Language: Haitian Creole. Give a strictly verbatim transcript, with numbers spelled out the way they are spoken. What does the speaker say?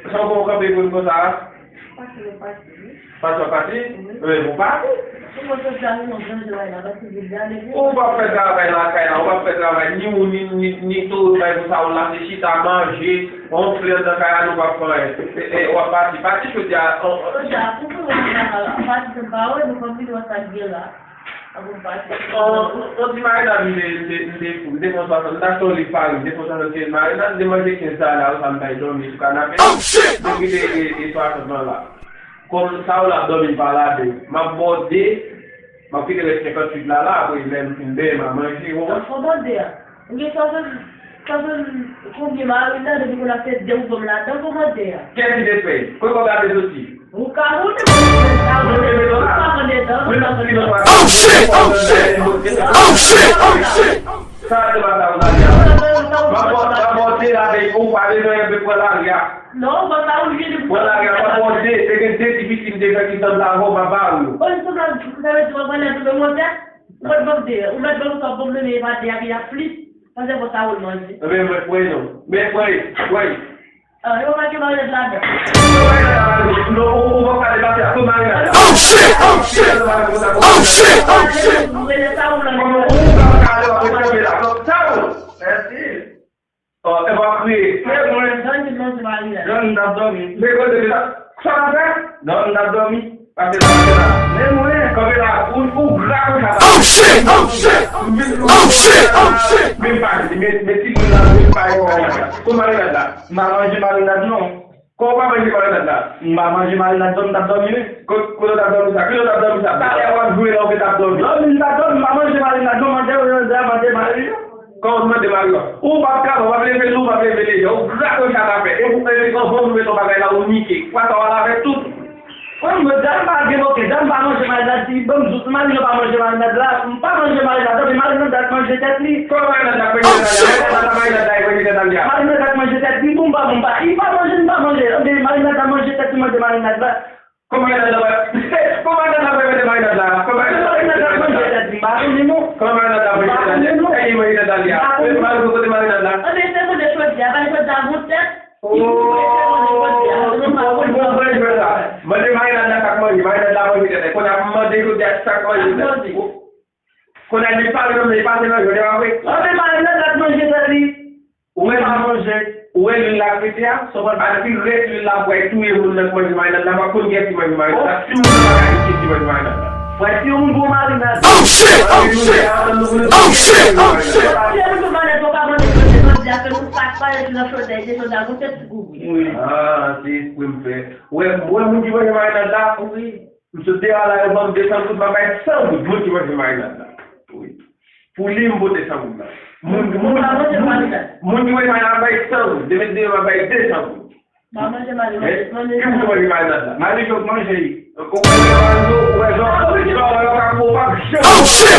Sa w konn kanpe pou l konsa a? Pati, nou pati, wi. Pati, w pati? Wi. Men, ou pati? Ou mwen sot la, nou nan granje la, la, pati, vin gade, vin. Ou p ap fè travay lakay la, ou p ap fè travay, ni ou, ni, ni, ni Towo bay pou sa, ou la, se chita, manje, wonfle anndan kay la, nou p ap fè anyen. E, e, w ap pati. Pati, jodi a, on, on, Jodi a, pou, pou, pati, se pa wè, nou konn vin wè sa k gen la. On, on ti marinad m te, m te, m te fou. M te pran swasant, m t achte yon liv farin, m te pran swasannkenz marinad, m te manje kenz sa la, sa m bay dòmi sou kanape. M kite e, e swasant lan la. Kòm sa yo la ap dòmi pa ladan, m ap bòde, m ap kite rès senkantuit la la, apre lè m fin benyen, m a manje, ou konprann? Fò bòde a. Ou gen swasant, swasant konbyen marinad, epi kounye a se de ou ban m ladan, fò bòde a. Kèt ki te fè? Kote kòb la te soti? Ou ka moute mwen sa, ou te mete la. Ou pa konn dedan, ou pa konn dedan. Oh shit! Oh shit! Oh shit! Oh shit! Sa se pa sa ou ta di a. M ap bò-, m ap bòde la, men ou pa bezwen pran lari a. Non, ou pa ka oblije de. Pran lari a, m ap bòde. Te gen de ti pitit m te fè ki sanble avè w, m ap ba ou yo. Oh, li sanble, sa vle di w ap pran lè tou de mwen tèt? Ou mèt ban m de, ou mèt ban m sa, ban m mennen evade a, ki ap plis. Panse bon sa ou manje. Ebyen, mwen, mwen non. Men, mwen, mwen. Ah, yo pa gen marinad ladan. Non, ou, ou pa pale pase a, tout marinad la. Oh shit! Oh shit! Oh shit! Oh shit! Kòman ou pa pale, w ap ret kanpe la? Sa ou? Mèsi. Oh, e pa kriye. Frè mwen. John te manje marinad. John t ap dòmi. Men kote li la? Sa w ap fè? John t ap dòmi. Pase la, pase la. Men mwen. Kanpe la, ou, ou gra konsa. Oh shit! Oh shit! Oh shit! Oh shit! Men pa, men, men ti moun la, men pa, e pa, e pa. Pou marinad la. M pa manje marinad non. Kòman w pa manje marinad la? M pa manje marinad, John t ap dòmi wi. Ko-, kote w t ap dòmi sa? Kote w t ap dòmi sa? Talè w ap jwe la, ou gentan ap dòmi. Non, m t ap dòmi, m pa manje marinad non, mande w, mande, mande marinad. Kòman w mande marinad? Ou p ap ka, ou p ap leve nou, ou p ap leve leve. Ou gra konsa ta fè. E pou, e pou anvan nou mete yon bagay la, ou nike. Kwa sa w al avè tout. Mwen, mwen, dam pa gen oke, dam pa manje marinad, si ban m jous, marinad pa manje marinad la, m pa manje marinad, epi marinad la k manje tèt li. Kòman marinad la k manje tèt li? Marinad la k manje tèt li, boumba, boumba, li pa manje, li pa manje, epi marinad la manje tèt li, manje marinad la. Kòman marinad la, kòman marinad la manje marinad la? Kòman marinad la manje tèt li, m pa konnen non. Kòman marinad la manje tèt li? Kòman marinad la manje tèt li? Epi marinad la kote marinad la? Epi se manje chòdi a, bay chòdi a gon tèt. Oh, mwen konprann jwèt la. Mande marinad la sa k manje, marinad la manje tèt. Kounye a mande jodi a sa k manje tèt. Kounye a li pale nan men, li pase nan jwèt, e pa vre? Anben marinad la k manje tèt li. Ou wè, pa manje. Ou wè lwil la k rete a? Sa w konn pa di rès lwil la pou al touye moun nan k manje marinad la, pa konn kiyès ki manje marinad la. Si moun nan pa ka di kiyès ki manje marinad la. Frè, si yon moun bon marinad. Oh shit! Oh shit! Oh shit! Oh shit! Wi. Ah, se espre m fè. Ou wè, ou wè moun ki manje marinad la? Wi. M sot deyò a la, yo ban m de san goud, m ap bay san goud moun ki manje marinad la. Wi. Pou li, m pote san goud la. Moun, moun, moun, moun ki manje marinad la, m ap bay san goud. Demen deyò, m ap bay de san goud. Pa manje marinad, manje. Ki moun ki manje marinad la? Mari Jòk manje li. Ou wè jan, ou wè jan, ou wè jan, ou wè jan, ou pa janm. Oh shit!